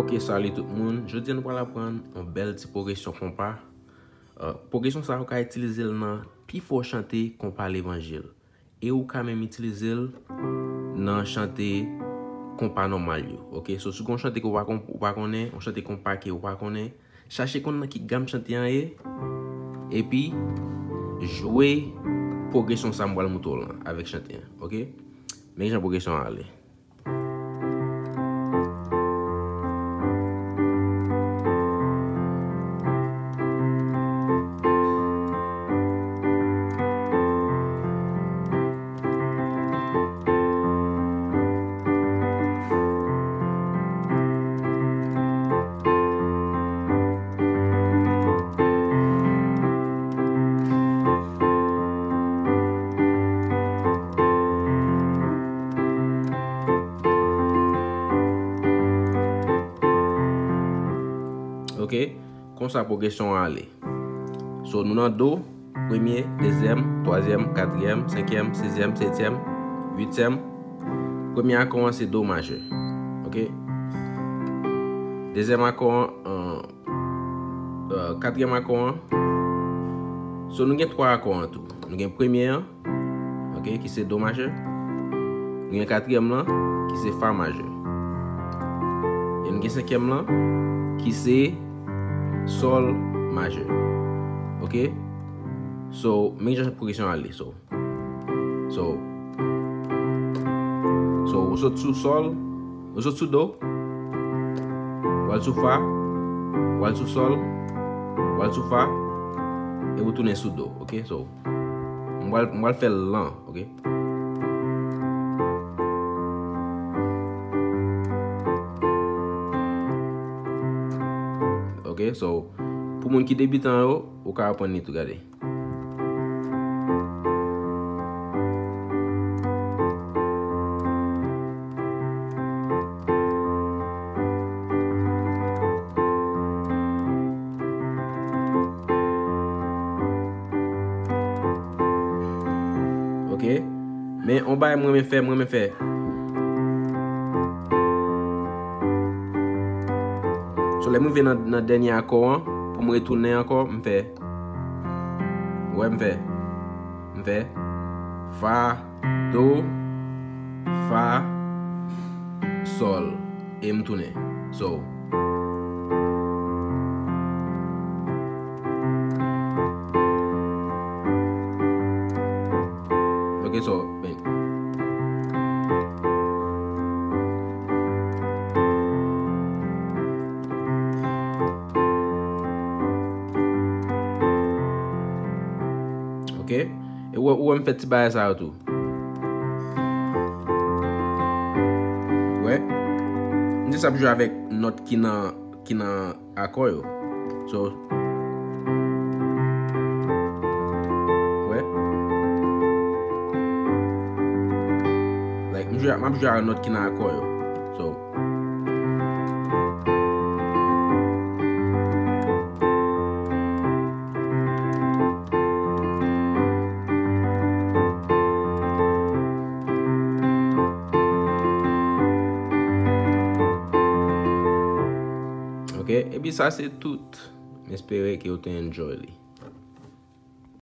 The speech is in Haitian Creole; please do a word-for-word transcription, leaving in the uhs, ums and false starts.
Ok, salut tout moun. Jodi a nou pral aprann yon bèl ti pwogresyon konpa. Euh, pwogresyon sa a ou ka itilize l nan pifò chante konpa levanjil. E ou ka menm itilize l nan chante konpa nòmal yo. Ok, so si w gen yon chante ke w pa kon-, ou pa konnen, yon chante konpa ke ou pa konnen, chache konn nan ki gam chante an ye, epi jwe pwogresyon sa m pral moutre w lan avèk chante an. Ok, men jan pwogresyon an ale. Ok, konsa pwogresyon an ale. So, nou nan do, premye, dezyèm, twazyèm, katriyèm, senkyèm, sizyèm, setyèm, uityèm. Premye akò an se do majè. Ok? Dezyèm akò an, euh, euh, katriyèm akò an. So, nou gen twa akò an tou. Nou gen premye an, ok, ki se do majè. Nou gen katriyèm lan, ki se fa majè. E nou gen senkyèm lan, ki se sòl majè. Ok? So, men jan pwogresyon ale. So, so, so, ou sot sou sòl, ou sot sou do, ou al sou fa, ou al sou sòl, ou al sou fa, e ou tounen sou do. Ok? So, m pral, m pral fè l lan, ok? Ok, so, pou moun ki debitan yo, ou ka aprann li tou, gade. Ok. Men, on bagay mwen renmen fè, mwen renmen fè. So, lè m rive nan, nan dènye akò an, pou m retounen ankò, m fè. Ou wè, m fè. M fè. Fa, do, fa, sòl. E m tounen. So. Ok, so, ben. Ok. E ou, ou wè m fè ti bagay sa yo tou. Wè. M jis ap jwe avèk nòt ki nan, ki nan akò yo. So, wè. Like, m jwe, m ap jwe ak nòt ki nan akò yo. So, ok, epi sa se tout. M espere ke w te enjoy li.